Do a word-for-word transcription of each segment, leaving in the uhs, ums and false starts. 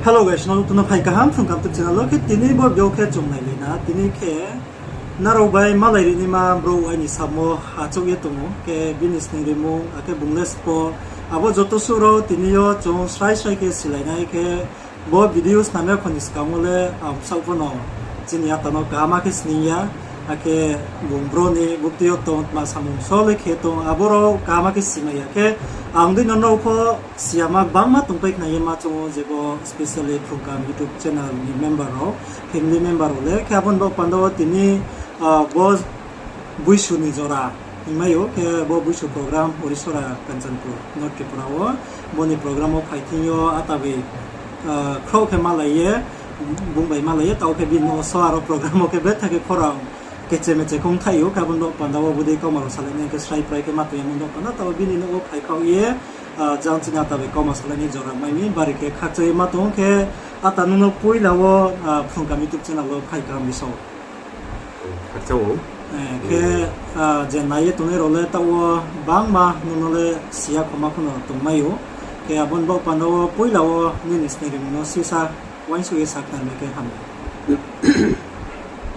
Hello guys, nrao joto no phai kaham Phrung Kaham YouTube channel wo. Khe tini bo video khe chung nailai na, tini khe nrao bai malai ri naima brouh aini samo achouh ye tong ou, khe bini sningrimung akhe bung le sbo, abo joto suh rao tini yo chung srai srai khe silai nai. Khe bo video snam ya kho ni skang wo le ang bsaoh pho no chini ata no kaham khe sning ya, akhe bung bro ni bukti yo tong tma samung so le khe tong, abo rao kaham khe simai ya. Khe ang dei no nrao pho siyama gbangma tongpai khna ye ma choung ou, je bo specially Phrung Kaham YouTube channel ni member rao, family member rao le. Khe abo ni baoh panda wo tini, ah, bo Buisu ni jora hingmai ou, khe bo Buisu program Orisora, Kanchanpur, North Tripura wo. Bo ni program wo phai thing yo ata bai, ah, khrouh khe malai ye, bung bai malai ye, taoh khe bini nouh wo so aro program wo khe betha khe khorang keche meche khe ongthai ou. Khe abo ni baoh panda wo bodei kauma rao salai nai khe srai prai khe ma tong ya, abo ni baoh panda taoh bini nouh wo phai khaoh ye, ah, jang chini ata bai kauma salai ni jora mai mi, bari khe khakchang ye ma tong ou. Khe ata nung no poila wo, ah, Phrung Kaham YouTube channel wo phai kaham ri sao. Khakchang ou. Eh, khe, ah, je nai ye tongnai rao le taoh wo gbangma nung no le siya khoma pho no tongmai ou. Khe abo ni baoh panda wo poila wo nini sningrimung no sisa uaingsouh ye sakhnari nai khe ham.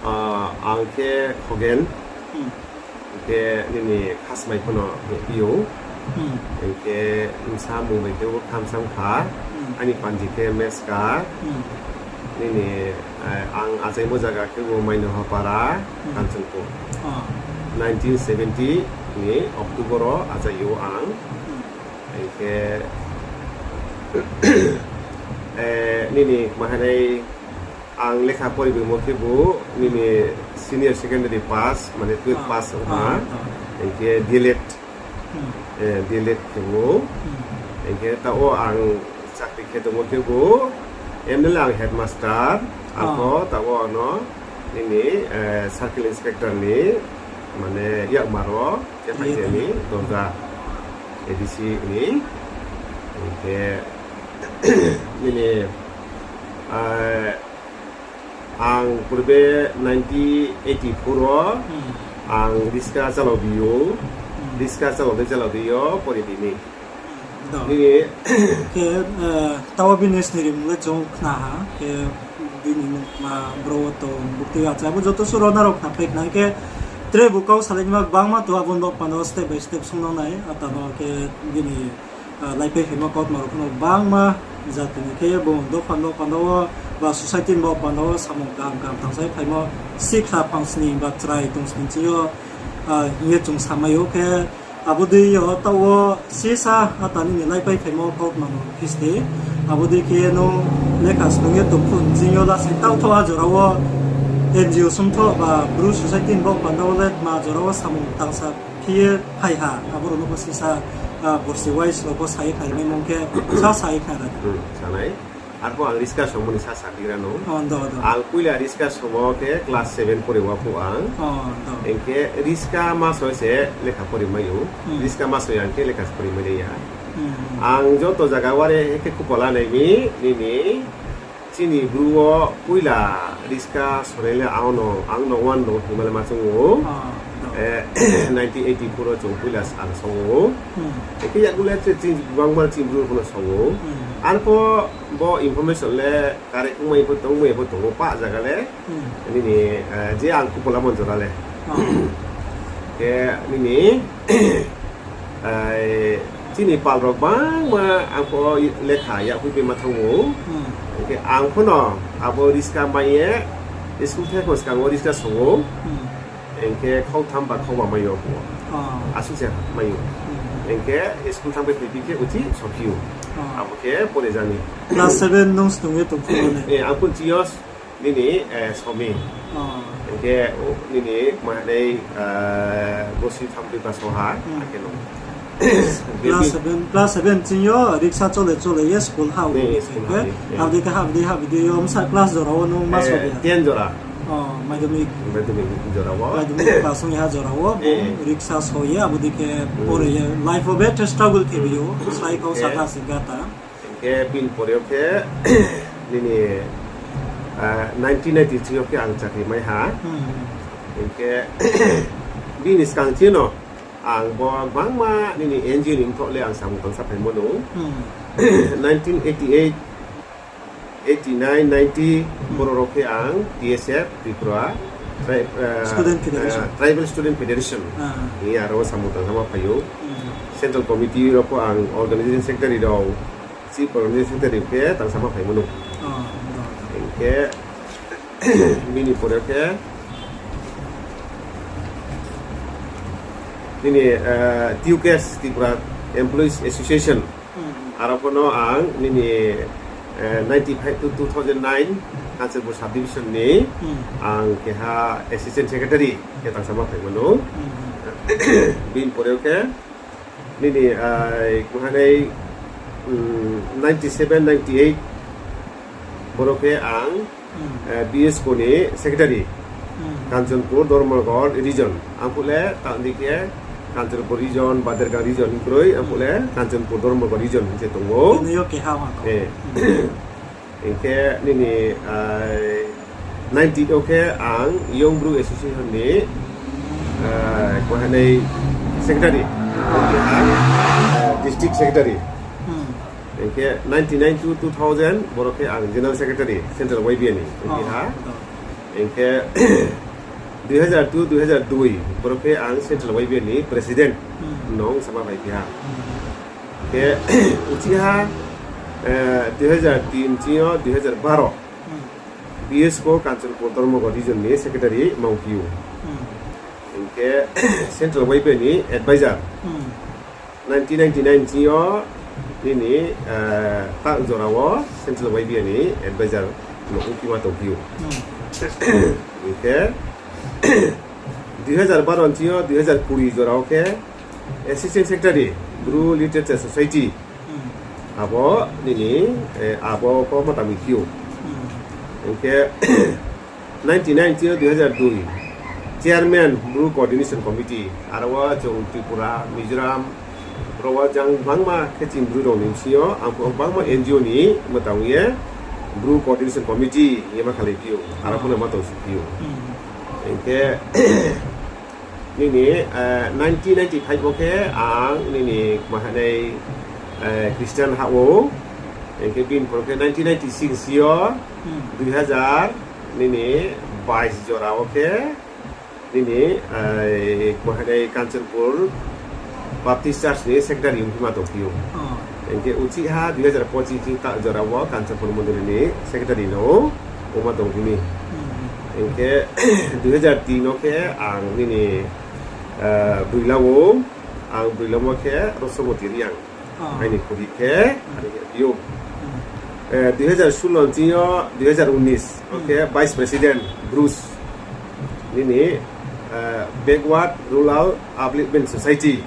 Ah, ang khe Khogen. Hmm. Hing khe nini khasmai pho no hingphi ou. Hmm. Hing khe bsa mung bai khe bo Khamsangkha. Hmm. Aini panji khe Meska. Hmm. Nini, eh, ang achaimo zaga khe bo Mainohapara, Hmm. Kanchanpur. Ah. Nineteen seventy ni October wo achai ou ang. Hmm. Hing khe, eh, nini kma hinai ang lekha poriboimo khe bo nini senior secondary pass, mane twelve Ah, pass ong ha. ah, ah. Hing khe D.El.Ed, Hmm. eh, D.El.Ed khe bo. Hmm. Hing khe taoh wo ang chakri khe tongmo khe bo M L A ang headmaster, Ah. arpho taoh wo ano nini, eh, circle inspector ni, mane, yakmar wo, khe phai Ye khe ni tong. Dorja, A D C ni, hing khe, nini, eh, ang purbe nineteen eighty-four wo Hmm. ang riska chalao bi ou, Hmm. riska chalao dei chalao dei yo pori di ni. Do. Nini Khe, eh, taoh wo bini sningrimung le chung khna ha, khe bini nungma bro wo tong, bukti achai, abo joto suh rao nrao khna pai khna khe, tre bu kau salai nima gbangma tong, abo ni baoh panda wo step by step sung nang nai, ata no khe bini, ah, laipai phaimo kautma rao pho no gbangma jati ni khe bung dopha ni baoh panda wo, ba society ni baoh panda wo samung kaham kaham tangsa ye phaimo, sikhla phang sning ba chrai tong sning ching yo, ah, hing ye chung samai ou khe, abo dei yo taoh wo sisa ata nini laipai phaimo kautma no phisti. Abo dei khe nung lekha snung ye tong phuh ching yo lasing taoh tho a jora wo N G O sung tho ba Bru society ni baoh panda wo le tma jora wo samung tangsa phi ye phai ha, abo rao no bo sisa, ah, borsi wise rao pho sa ye khnari maimung khe sa sa ye khnari. Hmm, sanai. Arpho ang riska somo ni sa sa bigra no. Oh, do, do. Ang poila riska somo khe class seven pori wa phuh ang. Oh, do. Hing khe riska masoi se lekha pori mai ou. Hmm. Riska masoi ang khe lekha pori mai ya. Hmm. Ang joto zaga ware khe khupola nai mi, nini chini Bru wo poila riska sonai le ang no, ang no one no himale ma chung ou. Oh, do. Eh, nineteen eighty-four wo chung poila ang song ou. Hmm. Hing khe yakgu le chini gbangma chini Bru pho no song ou. Hmm. Arpho bo information le correct ongmai pho tong, ongmai pho tong ou, pah zaga le. Hmm. Nini, eh, je ang khupola mon jora le. Oh. Khe nini, eh, chini pal rao gbangma ang pho lekha yakhui bai ma thanng ou. Hmm. Hing khe ang pho no abo riska mai ye, school thai pho skang wo riska song ou. Hmm. Hing khe khautham ba khauba mai ou pho. Oh. Asuh se mai ou. Hmm. Hing khe school thanng bai phaiphi khe uchih sophi ou. Oh. Abo khe pore jani. Class seven nung snung ye tong phuh ne? Eh, ang pho chini yo nini, eh, somi. Oh. Hing khe, o, nini kma hinai, eh, bosi thamtui ba soha, Hmm. akhe no. Class seven, class seven ching yo riksa chole chole ye school ha, Ni, o, school hing khe, ha, ni. Abo dei khe habdi habdi yo msa class jora wo nung ma Eh, so ya? Ten jora. Oh, madhyamik. Madhyamik jora wo. Madhyamik pass ong ya jora wo, bo Eh. riksa so ye, abo dei khe Hmm. pore ye, life wo betha struggle khe bi ou, Hmm. sai kau Eh. sakha singkha ta. Hing khe bini pore yo khe, nini, ah, nineteen ninety-three yo khe ang chakri mai ha. Hmm. Hing khe bini skang chini no, ang bo gbangma nini N G O ni mthoh le ang samung tangsa phaimo no. Hmm. Nineteen eighty-eight, eighty nine, ninety, boro rao khe ang T S F, Tripura Tri-, eh, Student Federation. Eh, Tribal Student Federation. Ah. Ni aro samung tang sama phai ou. Hmm. Central Committee rao pho ang Organizing Secretary rao, Chief Organizing Secretary khe tang sama phai mano. Ah, ah. Hing khe, bini pore khe, nini, eh, T U K S, Tripura Employees Association. Hmm. Aro pho no ang nini, eh, ninety five to two thousand nine Kanchanpur Subdivision ni, hmm, ang keha Assistant Secretary khe tang sama phai mano. Hmm. Bini pore khe nini, eh, kuhanai, mm, ninety seven, ninety eight boro khe ang, hmm, eh, B S K ni Secretary. Hmm. Kanchanpur Dharmanagar region. Ang phuh le tang di khe Kanchanpur region, Badergang region hing kroi, ang phuh le Kanchanpur Dharmanagar region hing se tong ou. Bini yo keha ma tong. Eh. Hmm. Hing khe nini, eh, ninety eight o khe ang Young Bru Association ni, eh, kuhanai Secretary, eh, District Secretary. Hmm. Hing khe ninety nine to two thousand boro khe ang General Secretary, Central Y B A ni. Oh, ha. Betul. Hing khe dui hajar two, dui hajar dui boro khe ang Central Y B A ni President, hmm, no sama phai phi ha. Hmm. Khe uchih ha, eh, dui hajar tin chini yo dui hajar baro, hmm, B S K Kanchanpur Dharmanagar region ni Secretary ma ong phi ou. Hmm. Hing khe Central Y B A ni advisor. Hmm. Nineteen ninety nine chini yo nini, eh, tak jora wo Central Y B A ni advisor no ong phi ma tong phi ou. Hmm. Hing khe dui hajar baro chini yo dui hajar kuri jora wo khe Assistant Secretary, Bru Literature Society. Hmm. Abo nini, eh, abo pho ma tang mi phi ou. Hmm. Hing khe ninety nine chini yo dui hajar dui, Chairman Bru Coordination Committee, aro wo chung Tripura, Mizoram, ro wo jang bangma khe chini Bru rao ni bsing yo, ang pho bangma N G O ni ma tang ye, Bru Coordination Committee ye ma khalai phi ou, aro pho no ma tong si phi ou. Hmm. Hing khe, nini, eh, nineteen ninety five wo khe ang nini ma hanai, eh, Christian ha ou. Hing khe bini pore khe nineteen ninety six yo, hmm, dui hajar, nini, bais jora wo khe, nini, eh, ma hanai Kanchanpur Baptist Church ni Secretary ong phi ma tong phi ou. Oh. Hing khe uchih ha dui hajar pochis ni tak jora wo Kanchanpur Mondoli ni Secretary no ong ma tong phi mi. Hmm. Hing khe dui hajar tin no khe ang nini, eh, Broila wo, ang Broila wo khe Rosomoti Reang. Oh. Aini khuri khe, hmm, ani khe phi ou. Hmm. Eh, dui hajar solo chini yo dui hajar unis, hmm, o khe Vice President, Bru, nini, eh, Backward Rural Upliftment Society.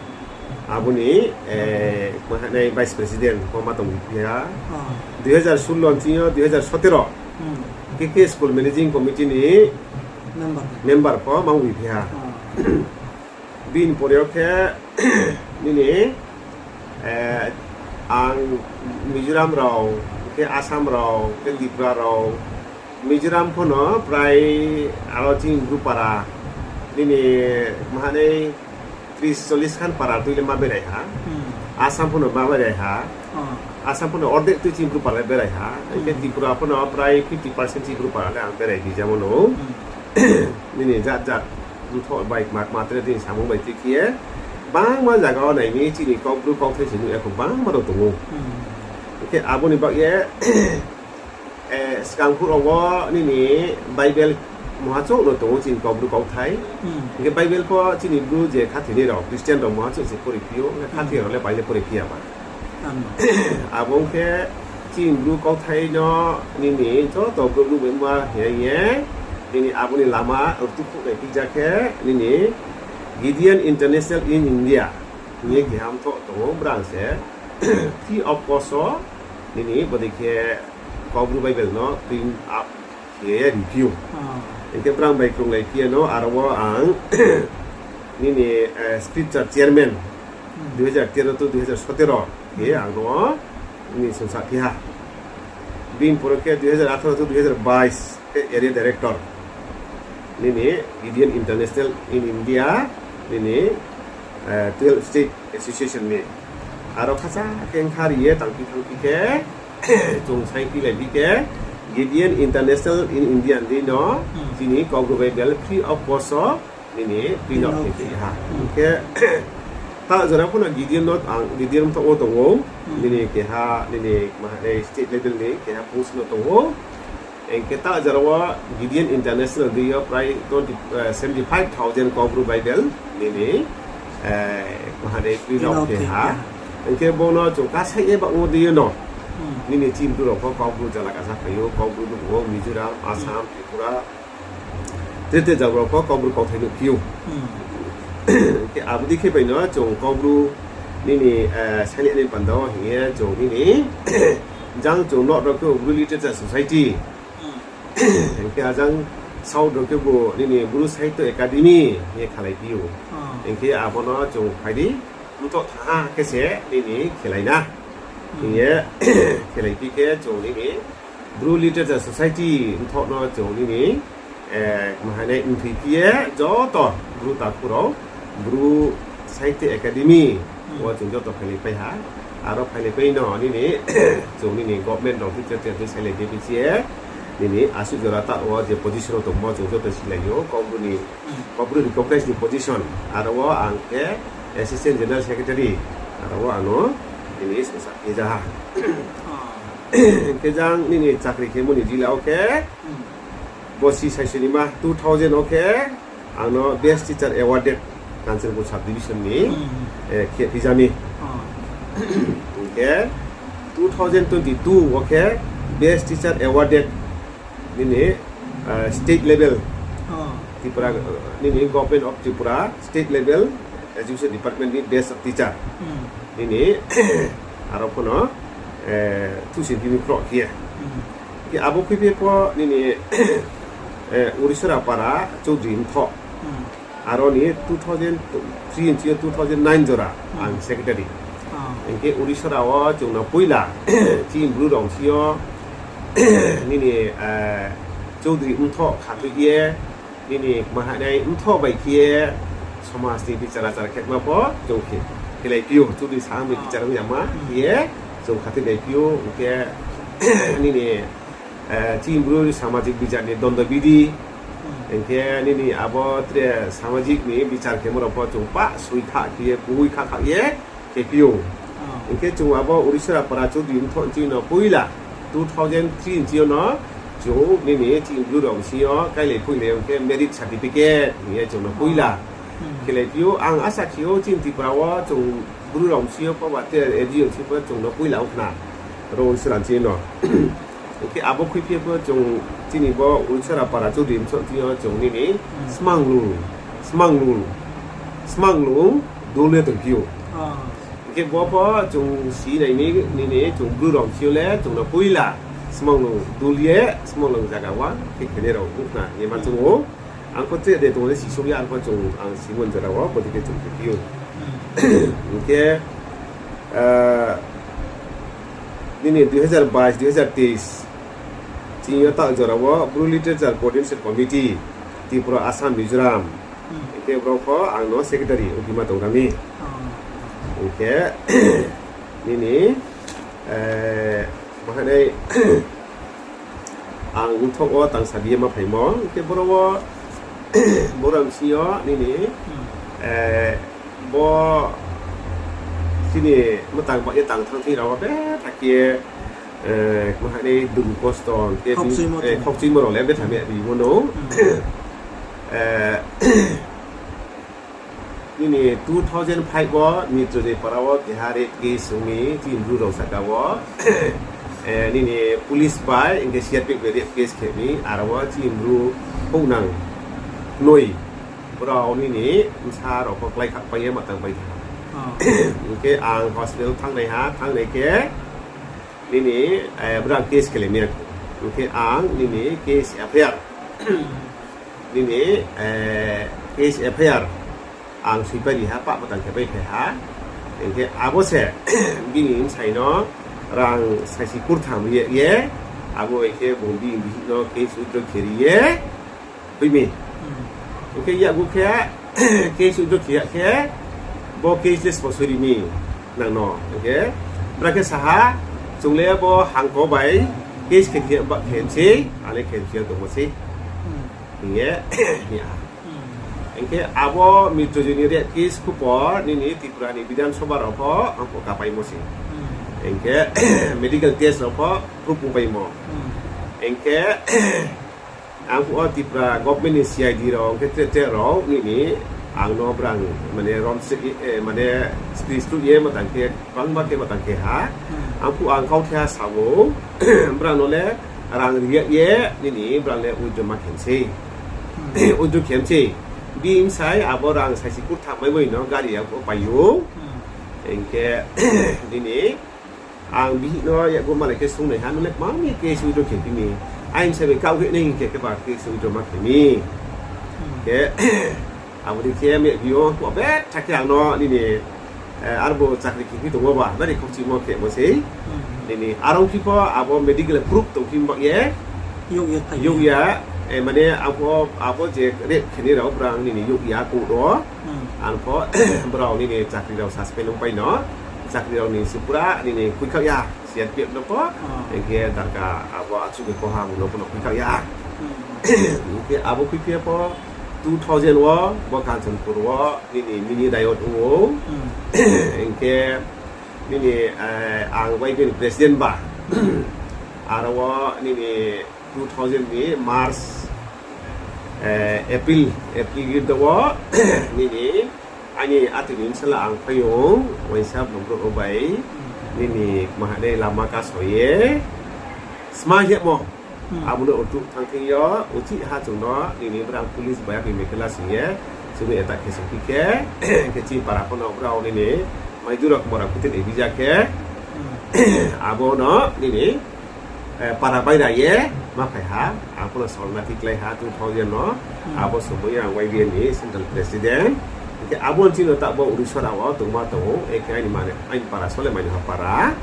Abo ni, eh, ma hanai Vice President pho ma tong phi ha. Oh. Dui hajar solo chini yo dui hajar sotero, hmm, K K School Managing Committee ni member, member pho ma ong phi ha. Oh. Bini pore khe, nini, eh, ang Mizoram rao, khe Assam rao, khe Tripura rao, Mizoram pho no prai aro chini Bru para, nini ma hanai tris chollis khan para tui le ma berai ha. Hmm. Assam pho no ma berai ha. Oh. Assam pho no ordek tui chini Bru para le berai ha. Hing khe, hmm, Tripura pho no prai fifty percent chini Bru para le ang berai di jamo no. Hmm. Nini jat jat mthoh bai kma kma tre tini samung bai tui khe ye, bangma zaga wo nai mi chini Kaubru kauthai se nuh ya kho bangma rao tong ou. Hmm. Hing khe abo ni bak ye, eh, skang phuh rao wo nini Bible mungha chouh no tong ou chini Kaubru kauthai. Hmm. Hing khe Bible pho chini Bru je khathoinai rao, Christian rao mungha chouh se pori phi ou, hing khe, hmm, khathoi ya rao le Bible pori phi ya ba. Abo ong khe chini Bru kauthai no nini joto brouh nuhmai ma hing ye, nini abo ni lama rtuhkhouh nai phi ja khe, nini Gideon International in India hing ye, hmm, keha mthoh tong ou, brang se free of cost wo nini bodei khe Kaubru Bible no print up khe ye ri phi ou. Ah. Hing khe brang bai krunglai phi ye no aro wo ang nini, eh, scripture chairman, hmm, dui hajar tero to dui hajar sotero khe, hmm, ang no nini songsa phi ha. Bini pore khe dui hajar atharo to dui hajar bais khe area director nini Gideon International in India nini, eh, twelve State Association ni. Aro khacha khe ongkha ri ye tangphi thanngphi khe, chung saingphi lai phi khe, Gideon International in India ni no, chini Kaubru Bible free of cost o nini print out khe ha. Hing khe, ta jora pho no Gideon no ang Gideon mthoh wo tong ou, nini keha, nini maha state level ni keha post no tong ou. Hing khe ta jora wo Gideon International dei yo prai twenty, eh, seventy five thousand Kaubru Bible nini, eh, maha print out khe ha. Hing khe bo no chung kasaih ye ba wo dei yo no. Nini chini Bru rao pho Kaubru jala kasa phai ou, Kaubru nuh ou, Mizoram, Assam, Tripura, tre tre jaga rao pho Kaubru kauthai nuhphi ou. Hing khe abo dei khe bai no chung Kaubru nini, eh, saini ni panda wo hing ye chung nini jang chung north rao khe Bru Literature Society. Hing khe ajang south rao khebu nini Bru Sahitya Academy hing ye khelai phi ou. Hing khe abo no chung phai di, mthoh thanng ha khe se nini khelai na. Hing ye khelai phi khe chung nini Bru Literature Society mthoh no chung nini, eh, maha nai mthoi phi ye joto Bru takhu rao, Bru Sahitya Academy wo chung joto phailai pai ha. Aro phailai pai no nini chung nini government rao phi tre tre phi sailai phi phi ye nini asuh jora ta wo je position rao tongmo chung joto silai ou, Kaubru ni, Kaubru recognize ni position. Aro wo ang khe Assistant General Secretary, aro wo ang no nini sungsa khe ja ha. Hing khe jang nini chakri khemo ni jila wo khe, bo si saisonima two thousand wo khe ang no Best Teacher awarded Kanchanpur Sub Division ni, eh, khe phi ja mi. Hing khe two thousand twenty-two wo khe Best Teacher awarded nini, eh, state level, Tripura, eh, nini Government of Tripura state level education department ni best teacher nini aro pho no, eh, thusin bini khroh khe ye. Khe abo khuiphi pho nini, eh, Urisora Para Choudhury Mthoh. Aro ni two thousand three ni sing yo two thousand nine jora ang secretary. Hing khe Urisora wo chung no poila chini Bru rao sing yo nini, eh, Choudhury Mthoh khathoi ye, nini maha nai mthoh bai khe ye somaj ni bichar achar khema pho chung khe, khelai phi ou, Choudhury sahang bai bichar ong yama khe ye chung khathoi lai phi ou, hing khe nini, eh, chini Bru samajik bichar ni dondo bidi, hing khe nini abo tre samajik ni bichar khemo rao pho chung pah soi kha khe ye, boi kha kha ye, khe phi ou. Hing khe chung abo Urisora Para Choudhury Mthoh ni sing yo no poila two thousand three ni sing yo no chung nini chini Bru rao sing yo kailai phoilai ong khe merit certificate hing ye chung no poila khelai phi ou. Ang asa khe ou chini Tripura wo chung Bru rao sing yo pho ba te N G O sing pho chung no poila ong khna ro Urisora ni sing yo no. Hing khe abo khuiphi pho chung chini bo Urisora Para Choudhury Mthoh ni sing yo chung nini smanglung, smanglung, smanglung dul ye tongphi ou. Hing khe bo pho chung si nai ni, nini chung Bru rao sing yo le chung no poila smanglung dul ye smanglung zaga wo khe khenai rao ong khna ye ma chung ou. Ang pho tre de tong le sisouh ya, ang pho chung ang simon jora wo bodei khe chung khe phi ou. Hing khe, eh, nini dui hazar bais, dui hazar teis chini yo ta jora wo Bru Literature Coordination Committee, Tripura, Assam, Mizoram. Hing khe brao pho ang no secretary ongphi ma tong ra mi. Hing khe nini, eh, maha nai ang mthoh wo tangsa bi ye ma phaimo, hing khe boro wo, boro ni sing yo nini, eh, bo chini mtang ba ye tang thanng thing rao wo betha khe, eh, maha nai dukhu kosto khe, khokchuimo rao le betha mi rimo no. Eh, nini two thousand five wo Mitrojoi Para wo keha rape case ong mi, chini Bru rao sahka wo, eh, nini police bai hing khe C R P F bai rape case khe mi, aro wo chini Bru houhnang noi brao nini bsa rao pho klái kha pai ye ma tang pai tha. Hing khe ang hospital thanngnai ha, thanngnai khe nini, eh, brao case khelai mi ya. Hing khe ang nini case F I R, nini, eh, case F I R ang soipai ri ha, pah btang khe pai phai ha. Hing khe abo se bini bsai no rang saisi kurtham ri ye, abo bai khe bung bini bihih no case withdraw khe ri ye, tui mi. Hing khe yakgu khe case withdraw khe ya khe, bo case le sbo soi ri mi nang no. Hing khe bra khe sa ha, chung le bo hangko bai case khe khe ba khe sei, ale khe ya tongmo sei. Hing ye, hing ya. Hing khe abo Mitrojit ni rape case khupo nini Tripura ni Bidhan Sabha rao pho ang pho kapaimo sei. Hing khe medical test rao pho proof ongpaimo. Hing khe ang phuh wo Tripura government ni C I D rao, hing khe tre tre rao nini ang no brang, mane, rom se, eh, mane, spri struh ye matang khe, bangma khe matang khe ha. Ang phuh ang kauthai ha sa ou, brang no le rang ri ya ye, nini brang le withdraw ma khe sei. Withdraw khe sei. Bini bsai abo rang saisi kurtham mai bai no gari ya pho pai ou. Hing khe nini ang bihih no yakgu malai khe sungnai ha, nung le kma mi case withdraw khe phi mi. Aini bsai bai kau khe nai hing khe khe ba case withdraw ma khe mi. Khe abo dei khe me bi yo, betha khe ang no nini, eh, arbo chakri khe phi tongmo ba, bari khokchimo khemo sei. Nini arong phi pho abo medical proof tong phi ba ye, youh ya, eh, mane abo, abo je rape khe ni rao brang nini youh ya court wo. Ang pho brao nini chakri rao suspend ong pai no. Chakri rao ni se pura nini khuikhaoh ya, C R P F no pho. Hing khe darka abo achu ni koha bung no pho no khuikhaoh ya. Hing khe abo khuiphi ya pho two thousand wo bo Kanchanpur wo nini mini riot ong ou. Hing khe nini, eh, ang Y B A ni president ba. Aro wo nini two thousand ni March, eh, April, April gir do wo, nini, aini ati ni bsala ang phai ou, waisa brouh rao bai, nini, mahanai lama kaso ye, sma hemo, abo no utuh thang thing yo, uchih ha chung no, nini brang police bai akhe mekela sing ye, chung no attack khe sing phi khe, khe chini para pho no brao nini, mai jura kmora kutin ebija khe, abo no, nini, eh, para baira ye ma phai ha, ang pho no sorna thi klái ha two thousand no, abo somoi ang Y B A ni central president. Hing khe abo chini taoh bo Urisora wo tongma tong ou, ekhe aini mane, aini para sole mani ha para.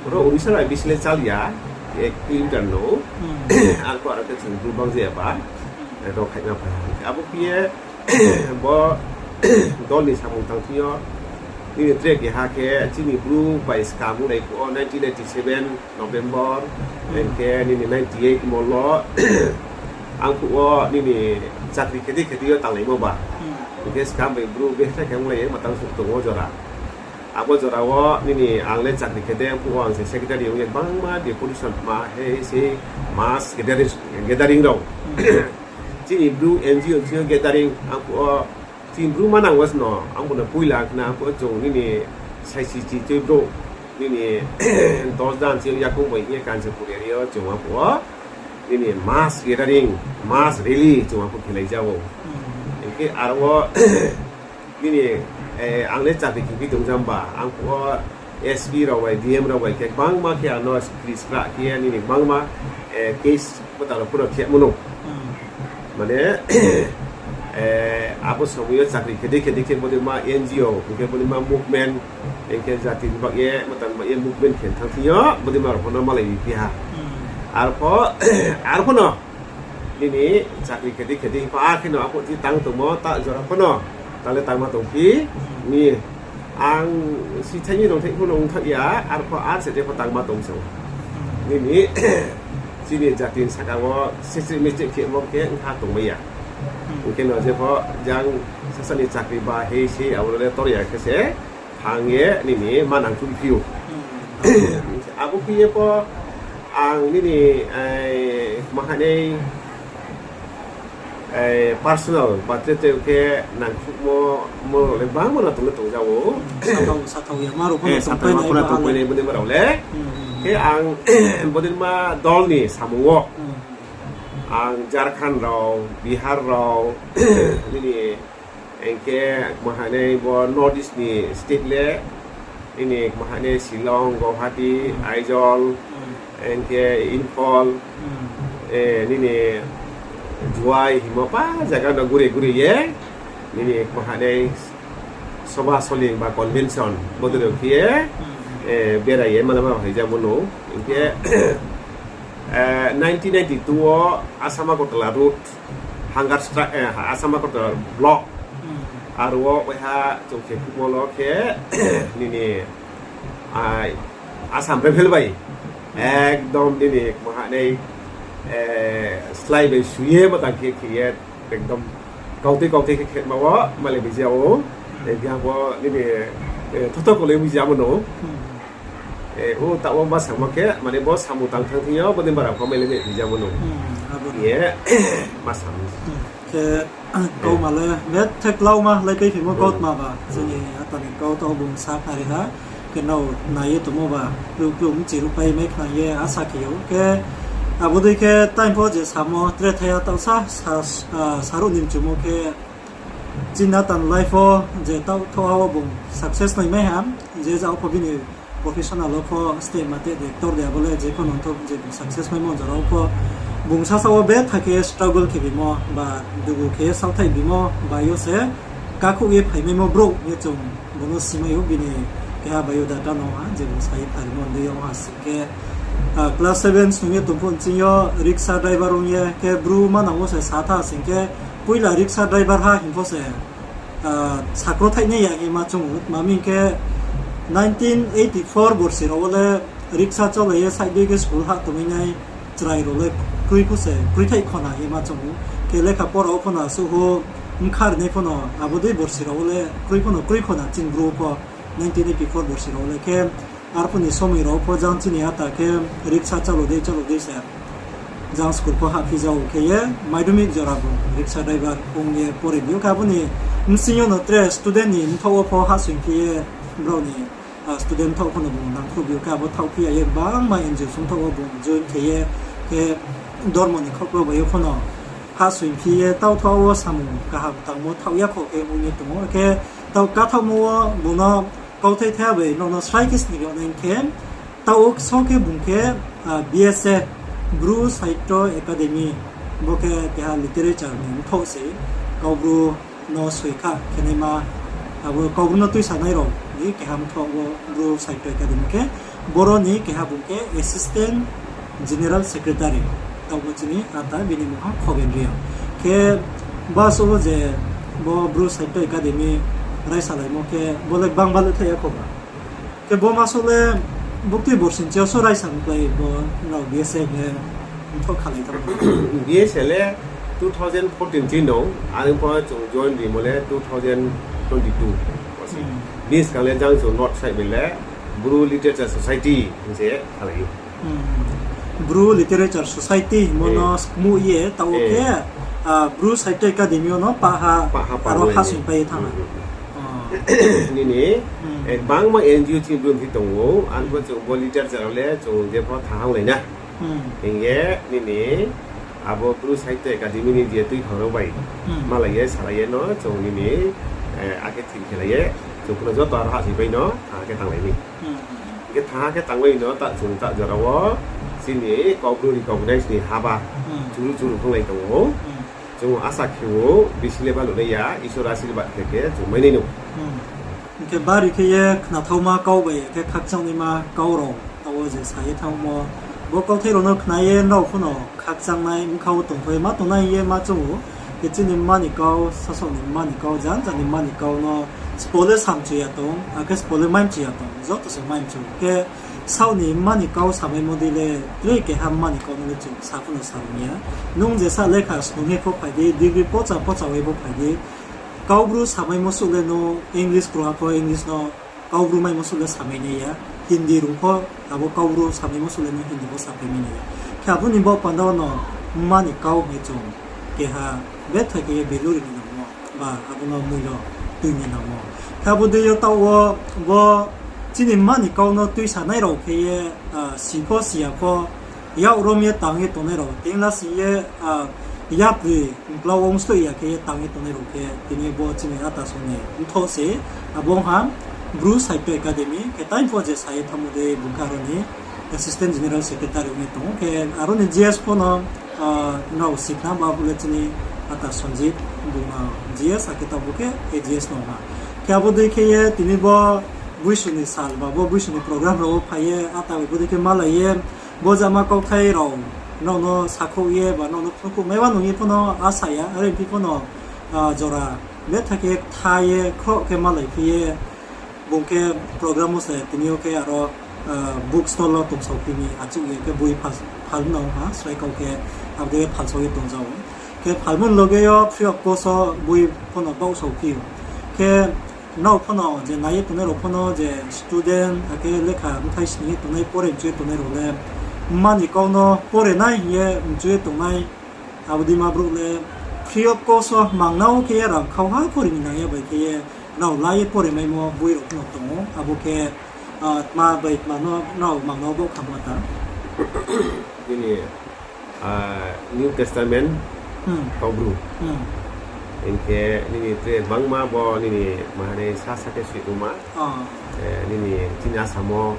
Oro Urisora bisi le chal ya, ek kilometer no, ang pho aro khe chung bru bang je ba, eh, rao khaina phai ha. Hing khe abo khe ye, bo dol ni samung tang thing yo, nini tre keha khe chini bru bai skam ong nai phuh wo nineteen ninety-seven November, hing khe nini ninety-eight mol wo, ang phuh wo nini chakri khe di khe di yo tanglaimo ba. Hing khe skam bai bru betha khe onglai ye matang suh tong ou jora. Abo jora wo nini ang le chakri khe de, ang phuh wo ang se secretary ong ye bangma deputation ma he se mass gathering, gathering rao. Chini bru N G O thing yo gathering, ang phuh wo chini bru manang wo sno, ang phuh no poila khna, ang phuh wo chung nini saisi chi tui brouh, nini dos dan chi yakoung bai hing ye Kanchanpur area yo chung ang phuh wo nini mass gathering, mass rally chung ang phuh khelai ja ou. Hing khe aro wo nini, eh, ang le chakri khe phi tong jam ba, ang phuh wo S P rao bai, D M rao bai khe bangma khe ang no kri skra khe ye nini bangma, eh, case pho talo phuh no khe mano. Mane, eh, abo somoi yo chakri khe di khe di khe bodei ma N G O, hing khe bodei ma movement, hing khe jati ni bak ye, matang bak ye movement khe thang thing yo, bodei ma rao pho no malai ri phi ha. Arpho, arpho no, nini chakri khe di khe di pho, akhe no aphuh ti tang tongmo, ta jora pho no, ta le tangma tong phi, ni, ang sithai ni rongthai pho no ongthak ya, arpho ar se je pho tangma tong se. Nini, chini jati ni saka wo, sesri mesti khemo khe, ongkha tongmai ya. Hing khe no je pho, jang sasa ni chakri ba hei se, abo le tor ya khe se, thang ye, nini, manang chum phi ou. Abo khe ye pho, ang nini, eh, mahanai, eh, personal, ba tre tre khe nangkhruhmo, mo le bangma no tong le tong ja ou. Sathao, sathao ya, ma rao pho no tongpai nai, bodei ma rao le. Khe ang, bodei ma dol ni samung wo. Ang Jharkhand rao, Bihar rao, nini, hing khe mahanai bo North East ni state le, nini mahanai Shillong, Guwahati, Aizawl, hing khe Imphal, eh, nini Jowai himo pa zaga no guri guri ye, nini mahanai soba soling ba convention bodei rao khe ye, eh, berai ye malama hai ja mano. Hing khe, eh, nineteen ninety-two wo Assam Agartala road, hunger strike, eh, Assam Agartala block. Aro wo waiha chung khe khukmo lo khe, nini, ah, Assam Rifle bai Ekdom nini kmang ha nai, slái bai su ye, matang khe khe ye, ekdom kautui kautui khe khema wo, malai bai ja ou. Keha bo nini, thoto koloi bai jamo no. O taoh wo ma samo khe, mane bo samung tang thanng thing yo, bo ni bara pho mailai bai jamo no. Ye, ma samo. Khe, kauma le, bethak lauma lai pai phimo kautma ba, chini ata ni kau taoh bung sa khnari ha, khe nrao nai ye tongmo ba, klu klu mchi ruhpai mai khna ye asa khe ou. Khe, abo dei khe time pho je samo tre thaiha taoh sa, saruh ni mchumo khe, chini ata ni life wo je taoh thoha wo bung success nai mai ha, je jao pho bini professional wo pho stage ma te de, actor de, abo le je pho nongthoh je bung success maimo jora wo pho, bung sasa wo bethak khe struggle khe bimo, ba dugu khe ye saohthaih bimo, ba yo se kakhouh ye phaimaimo brouh ye chung bung no simai ou, bini keha biodata no ha, je bung sa ye pharimo dei yo ha sing khe, class seven sung ye tong phuh nching yo rickshaw driver ong ye khe Bru manang wo se sa tha sing khe, poila rickshaw driver ha hing pho se, sakro thaih nai ya ye ma chung ou, tma hing khe nineteen eighty four borsi rao wo le rickshaw cholai ye side dei khe school hah tongmai nai chrai rao le kroi pho se, kroi thaih khona ye ma chung ou. Khe lekha pora wo pho no asuh ho bkha rinai pho no, abo dei borsi rao wo le kroi pho no kroi khona chini Bru pho, nineteen eighty four borsi rao wo le khe, arphuh ni somoi rao pho jang chini ata khe rickshaw chalo dei chalo dei se jang school pho hahphi jao khe ye, madhyamik jora bung rickshaw driver ong ye pore bi ou. Khe abo ni bsing yo no tre student ni mthaoh wo pho hahsoing phi ye, brao ni student mthaoh pho no bung nangkhruh bi ou. Khe abo thaohphi ya ye gbangma N G O song mthaoh wo bung join khe ye, khe dormo ni khauklo bai yo pho no hahsoing phi ye, taoh thaoh wo samung kaham tangmo thaoh ya kho khe ong ye tong ou. Khe taoh kathaohmo wo bung no kauthai thaiha bai nrao no srai khe sning yag nai khe, taoh wo kso khe bung khe, B S A, Bru Sahitya Academy, bo khe keha literature ni mthaoh se, Kaubru no soi kha khenaima, abo Kaubru no tuisanai rao ni keha mthaoh wo Bru Sahitya Academy khe, boro ni keha bung khe Assistant General Secretary, taoh bo chini ata bini mungha Khogen Reang. Khe baso wo je bo Bru Sahitya Academy raisalaimo khe bo le gbang baluh thai ya kho ba. Khe bo maso le buktui borsi nching yo so raisa klái bo nrao B S A hing ye mthaoh khalai thanng. B S A le two thousand fourteen ching no, are pho chung join rimo le two thousand twenty two. Bini skang le jang chung North side bai le Bru Literature Society hing se khalai ou. Bru Literature Society hingmo no skmuh ye taoh wo khe, Bru Sahitya Academy yo no pahha aro hahsoing pai ye thanng. Nini, gbangma N G O chini Bru ni phi tong ou, arpho chung bo literature rao le chung je pho thanng hanglai na. Hing ye nini abo Bru Sahitya Academy ni je tuiphang rao bai malai ye salai ye no chung nini, akhe thik khelai ye chung pho no joto aro hahsoing pai no thanng khe tanglai mi. Hing khe thanng khe tangmai no ta chung ta jora wo chini Kaubru recognize ni haba churu churu khanglai tong ou. Chung asa khe ou, bisi le baluh nai ya, Isor asirbad khe khe chung mai nai no. Hing khe bari khe ye khnathaoma kau bai khe khakchangnaima kau rao taoh wo je sa ye thanngmo, bo kauthai rao no khna ye nrao pho no khakchangnai bkha wo tongthai ma tongnai ye ma choung ou. Khe chini mma ni kau, sasaoh ni mma ni kau, janja ni mma ni kau no sbo le samchu ya tong, akhe sbo le maimchu ya tong, joto se maimchu. Khe saoh ni mma ni kau samaimo dei le, tre keha mma ni kau no le chung sa pho no sa rung ya. Nung je sa lekha snung ye pho phai di, degree pocha pocha ye pho phai di. Kaubru samaimo suh le no English krungha pho English no Kaubru maimo suh le samai nai ya. Hindi rung pho abo Kaubru samaimo suh le no Hindi pho saphai mai nai ya. Khe abo ni baoh panda no mma ni kau hing ye chung keha bethai khe ye value ri ni nangmo, ba abo no moilo tui ni nangmo. Khe abo dei yo taoh wo bo chini mma ni kau no tuisanai rao khe ye, si pho si ya pho, yak rom ye tang ye tongnai rao, tengla sing ye, yapri mklau ong sloih ya khe ye tang ye tongnai rao khe, tini bo chini ata song ni mthoh se, abo ong ha Bru Sahitya Academy, khe time pho je sa ye thanngmo dei bung khe aro ni Assistant General Secretary ong ye tong ou. Khe aro ni G S pho no, nrao si khna ba bo le chini ata Sanjit, bung no G S, akhe taoh bo khe A G S no ha. Khe abo dei khe ye tini bo Buisu ni sal ba bo Buisu ni program rao wo phai ye, ata bai bo dei khe malai ye, bo jama kauthai rao nrao no sakhouh ye ba nrao no phnuhkhouh mai wa nung ye pho no asa ya, are phi pho no, jora bethai khe ktha ye khroh khe malai phi ye, bung khe program wo se tini yo khe aro book stall wo tongsaophi mi achouh ye khe boi phal, phal no ha, srai kau khe abo dei ye phalsao ye tongja ou. Khe phalmo ni loge yo free of cost wo boi pho no baohsao phi ou. Khe nrao pho no je nai ye tongnai rao pho no je student, akhe lekha bthai sning ye tongnai, pore mchu ye tongnai rao le mma ni kau no pore nai hing ye mchu ye tongnai, abo dei ma brouh le free of cost wo mangnao khe ye rang khauha pore ni nang ya bai khe ye nrao la ye pore maimo boi rao pho no tong ou. Abo khe, ah, tma bai tma no nrao mangnao baoh khamo ta? Nini, ah, New Testament, hmm, Kaubru. Hmm. Hing khe nini tre bangma bo nini mahane sa sa khe sui tongma. Ah. Eh, nini chini Assam wo.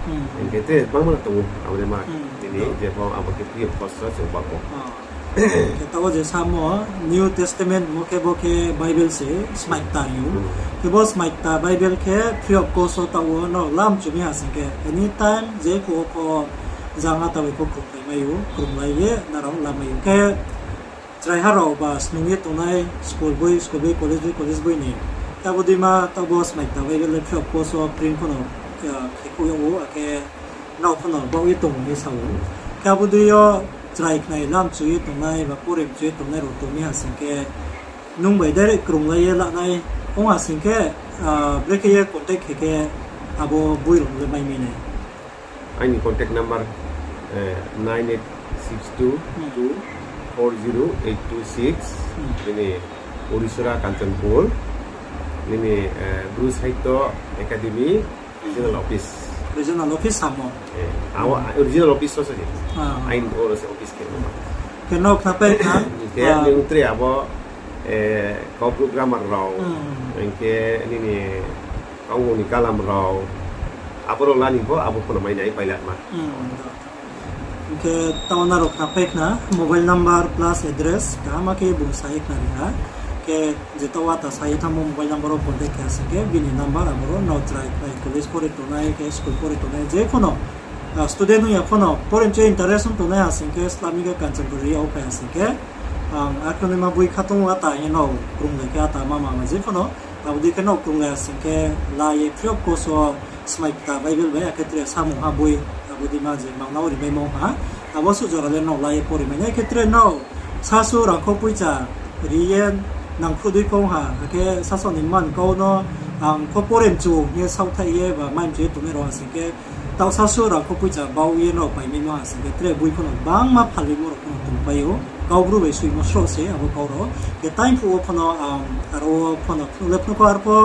Hmm. Hing khe tre bangma tong ou, abo dei ma. Hmm. Nini je pho abo khe free of cost wo chung baoh ou. Ah. Khe taoh wo je samo New Testament mo khe bo khe Bible se smaikta hing ou. Hmm. Khe bo smaikta Bible khe free of cost wo taoh wo no lam chumi ha sing khe anytime je phuh wo pho jang a taoh bai pho krungpai mai ou, krunglai ye nrao lamai ou. Khe chraiha rao ba snung ye tongnai school boi, school boi, college boi, college boi ni. Khe abo dei ma taoh bo smaikta Bible le free of cost wo print pho no, ah, khe khouh yag ou, akhe nrao pho no baoh ye tong hing ye sa ou. Khe abo dei yo chrai khnai lam chu ye tongnai ba pore mchu ye tongnai rao tong mi ha sing khe, nung bai direct krunglai ye lanai ong ha sing khe, ah, brekhe ye contact khe khe abo boi rao le mai mi nai? Aini contact number, eh, nine eight six two two four zero eight two six. Hmm. Bini Orisora, Kanchanpur. Nini, eh, Bru Sahitya Academy regional office. Regional office samo? Eh, abo, hmm, regional office so se. Ah. Aini oro se office khe. Khe no khnapai kha. Khe, ah, nung tre abo, eh, Kaubru grammar rao, hmm, hing khe nini Kaubru ni kalam rao, abo rao la ni pho, abo pho no mai nai, pailatma. Hmm. Hing khe taoh nrao khnapai khna, mobile number plus address kaham khe bung sa ye khnari ha. Khe je taoh wo ta sa ye thanngmo mobile number wo contact khe ha sing khe bini number abo rao nrao chrai khnai college pore tongnai, khe school pore tongnai, je pho no, ah, student ong ya pho no, pore mchu ye interest ong tongnai ha sing khe Islamika Kanchanpur area wo phai ha sing khe, ang akhe naima boi khatong wo ata hing ye nrao krunglai khe ata ma ma ma je pho no, abo dei khe nrao krunglai ha sing khe la ye free of cost wo smaikta Bible bai, akhe tre samung ha boi, abo dei ma je mangnao rimaimo ha, abo suh jora le nrao la ye pore mai nai. Khe tre nrao sasu rangkho poicha ri ye nangkhruh dei phong ha, akhe sasaoh ni mma ni kau no ang pho pore mchu hing ye saohthaih ye ba mai mchu ye tongnai rao ha sing khe, taoh sasu rangkho poicha bau ye nrao paimaimo ha sing khe tre boi pho no bangma phalrimo rao pho no tongpai ou. Kaubru bai soimo sroh se abo kau rao. Khe time phuh wo pho no ang aro wo pho no phnuh le phnuh kho, arpho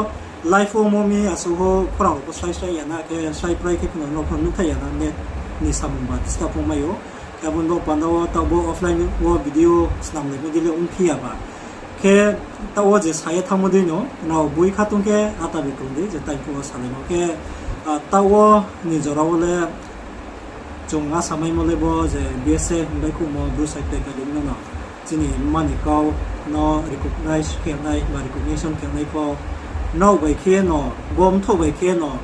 live wo mo mi asuh wo khorang rao pho srai srai ya na, khe srai prai khe pho no nrao pho no nuhthai ya na, net ni samung ba disturb ong mai ou. Khe abo ni bo panda wo taoh bo offline wo video snamlaimo dei le ongphi ya ba. Khe taoh wo je sa ye thanngmo dei no, nrao boi khatong khe ata bai krung di, je time phuh wo salaimo khe, ah, taoh wo ni jora wo le chung asa maimo le bo je B S A hing bai khouhmo Bru Sahitya Academy no no chini mma ni kau no recognize khe nai ba recognition khe nai pho, nrao bai khe no, bo mthoh bai khe no,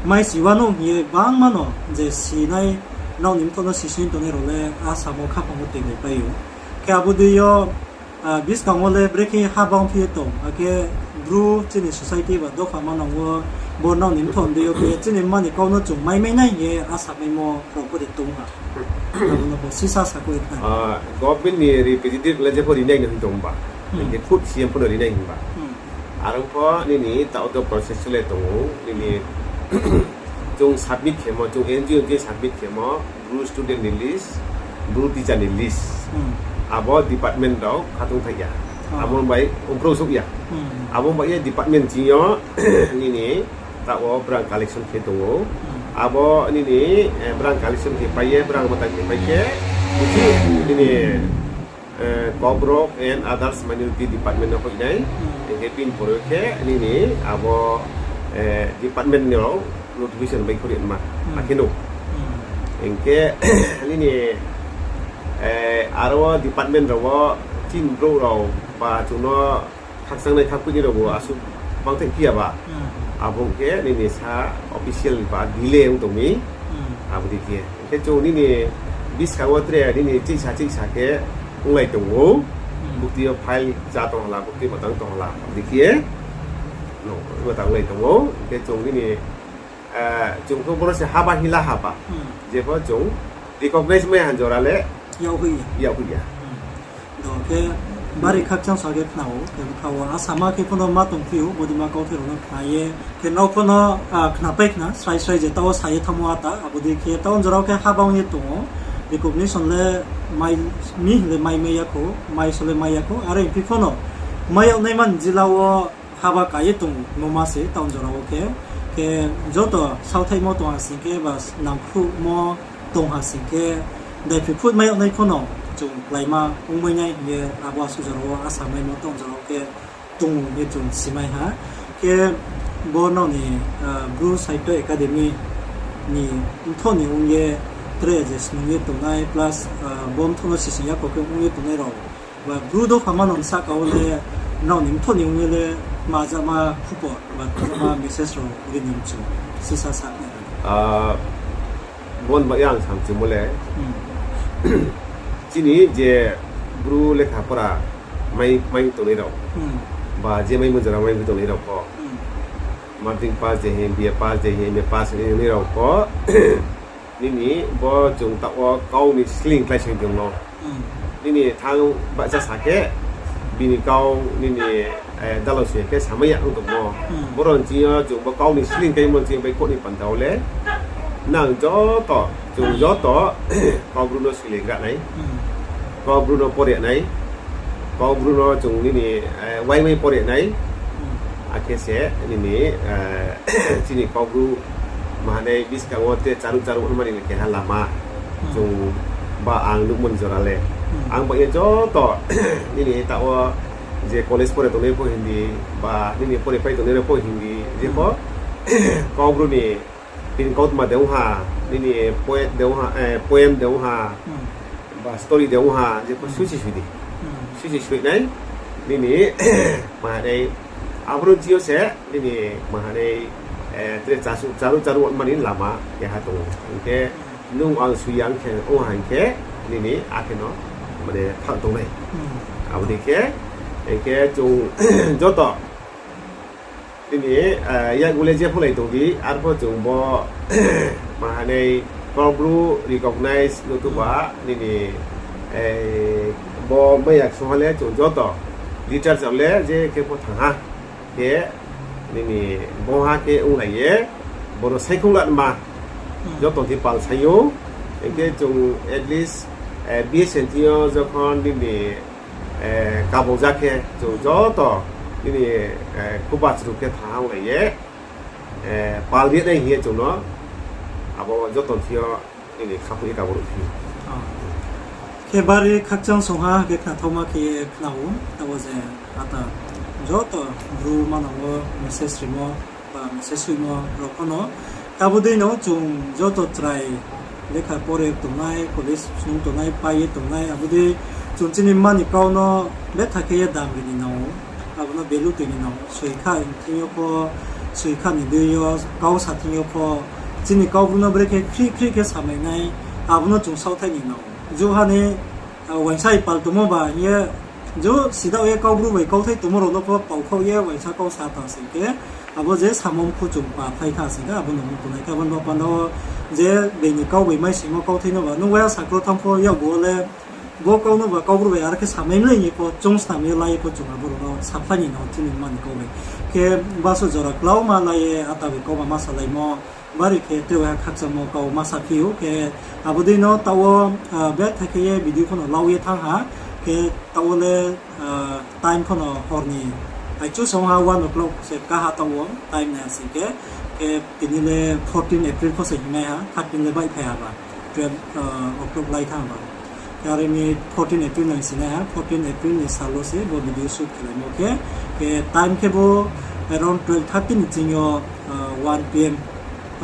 mai si wanou hing ye bangma no je sinai, nrao ni mthoh no sising tongnai rao le asamo khaphang wo toilaipai ou. Khe abo dei yo, ah, buskang wo le brekhe ha bangphi ye tong, akhe Bru chini society ba dopha manang wo, bo nrao ni mthoh dei yo khe chini mma ni kau no chung maimai nai hing ye asa maimo rao pho de tong ha. Abo no pho sisa sa khe khnari. Ah, government ni representative le jepho rinai no hing tong ba. Hmm. Hing khe khud C M pho no rinai hing ba. Hmm. Aro pho nini taoh to process le tong ou, nini chung submit khemo, chung N G O je submit khemo, Bru student ni list, Bru teacher ni list. Hmm. Abo department rao khatong thai ya. Ah. Abo bai ongpro souh ya. Hmm. Abo bai ye department ching yo nini taoh wo brang collection khe tong ou. Hmm. Abo nini, eh, brang collection khe pai ye, brang matang khe pai khe, nini, eh, Kokborok and Others Minority Department no hoih nai. Hmm. Hing khe bini pore khe nini abo, eh, department ni rao notification bai khori ma. Hmm. Akhe no. Hmm. Hing khe nini, eh, aro department rao wo chini brouh rao ba chung no khakchang nai khakpui ni rao bo asuh bangthaih phi ya ba. Hmm. Abo ong khe nini sa official ba delay ong tong mi. Hmm. Abo dei khe. Hing khe chung nini buskang wo tre nini chihsa chihsa khe onglai tong ou. Hmm. Bukti yo file chá tong hala, bukti matang tong hala. Abo dei khe, no, matang lai tong ou. Hing khe chung nini Chung pho boro se haba hing la haba. Jepho chung recognize mai ha jora le yag hoih ya. Do khe bari khakchang sa khe khna ou, khe bkha wo asama khe pho no ma tongphi ou, bodei ma kauthai rao no khna ye. Khe nrao pho no khnapai khna, srai srai je taoh wo sa ye thanngmo ata, abo dei khe taoh jora wo khe haba ong ye tong ou, recognition le mai, mi le mai mai ya khou, mai so le mai ya khou, are phi pho no mai yag naima ni jila wo haba ka ye tongmo ma se taoh jora wo khe, khe joto saothaihmo tong ha sing khe ba nangkhruhmo tong ha sing khe, daiphroi phut mai yag nai pho no chung kláima ongmai nai hing ye abo asuh jora wo asa maimo taoh jora wo khe tong ye chung simai ha. Khe bo nrao ni Bru Sahitya Academy ni mthoh ni ong ye tre je snung ye tongnai plus bo mthoh no sising ya kho khe ong ye tongnai rao ba Bru dopha ma no sahka wo le nrao ni mthoh ni ong ye le ma jama khupor ba ma message rao ri ni mchu sisa sa nai. Bo ni ba yang samchimo le chini je Bru lekha pora mai, mai tongnai rao ba je mai mujora mai tongnai rao pho, matric pass de hing, B A pass de hing, M A pass hing nai rao pho, nini bo chung taoh wo kau ni sleing kláising tongmo. Nini thanng bahcha sa khe, bini kau nini dalao se khe samai ya ong tongmo. Boro ni ching yo chung bo kau ni sleing kláimo ni ching yo baihkhouh ni panda wo le nang joto, chung joto Kaubru no sleing gra nai, Kaubru no pore nai, Kaubru no chung nini waimai pore nai. Akhe se nini chini Kaubru mahanai buskang wo te charuh charuh mani ni keha lama chung ba ang nuhmo ni jora le. Ang bai ye joto nini taoh wo je college pore tongnai pho hing di, ba nini pore pai tongnai rao pho hing di, jepho Kaubru ni tini kautma de ong ha, nini poet de ong ha, poem de ong ha, ba story de ong ha, jepho susi sui di. Susi sui nai, nini mahanai, aboro ni ching yo se nini mahanai tre charuh charuh mani lama keha tong ou. Hing khe nung ang sui ya ong khe, ong ha hing khe nini akhe no mane thang tong nai. Abo dei khe, hing khe chung joto nini yakgu le jepho lai tong di, arpho chung bo mahanai Kaubru recognize no tuba nini bo mai ya ksungha le chung joto literature le je khe pho thanng ha khe nini bongha khe onglai ye, boro saikhouh lanma joto khe pal sai ou, hing khe chung at least B S N thing yo jokhon nini kabau ja khe chung joto nini khuba chru khe thanng ha onglai ye, pal ri nai hing ye chung no abo joto thing yo nini khaphang ye kabo ruhphi. Khe bari khakchang songha khe khnathaoma khe ye khna ou, taoh wo je ata joto Bru manang wo message rimo ba message soimo rao pho no. Abo dei no chung joto chrai lekha pore tongnai, college snung tongnai, pai ye tongnai, abo dei chung chini mma ni kau no betha khe ye dam ri ni nang ou, abo no value toi ni nang ou. Soi kha thing yo pho, soi kha ni dei yo, kau sa thing yo pho, chini Kaubru no brekhe khrih khrih khe samai nai, abo no chung saohthaih ni nang ou. Juha ni uaingsa pal tongmo ba hing ye, jo sida ye Kaubru bai kauthai tongmo rao no pho paukhaoh ye uaingsa kau sa tang sing khe, abo je samo mkhu chung pa phlai tha sing khe, abo no mung tongnai khe, abo no panda wo je being ni kau bai mai simo kauthai no ba, nung waya sakro thanng pho yakgu wo le, bo kau no ba Kaubru bai ar khe samai mlei hing ye pho, chung snam ye la ye pho chung abo rao no saphlai ni nang ou chini mma ni kau bai. Khe baso jora klauma la ye ata bai kauma ma salaimo, bari khe tre ha khakchangmo kau ma saphi ou khe, abo dei no taoh wo betha khe ye video pho no lau ye thanng ha, khe taoh wo le time pho no hor ni aichu song ha one o'clock se kaha taoh wo time nai sing khe, khe tini le fourteen April pho se hing nai ha, thirteen le baihphai ha ba, twelve o'clock lai thanng ba. Khe are mi fourteen April no hing si nai ha, fourteen April ni sal wo se bo video shoot khelaimo khe, khe time khe bo around twelve thirty ni ching yo, one P M,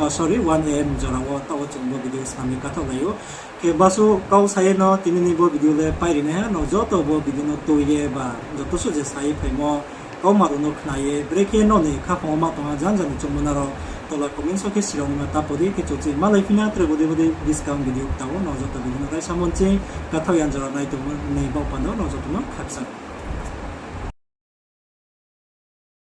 sorry, one A M jora wo taoh wo chung bo video snam ye kathaohlai ou. Khe basu kau sa ye no tini ni bo video le pai ri nai ha, nrao joto bo video no tui ye ba joto suh je sa ye phaimo kauma rao no khna ye, brekhe nrao ni khaphang wo ma tong ha janja ni choungmo nrao tola comments wo khe sirao naima ta pho di, khe chung chini malaiphi na tre bodei bodei buskang video kta wo nrao joto video no raisa monching kathaoh ya jora nai tongmo ni baoh panda wo nrao joto no khakchang.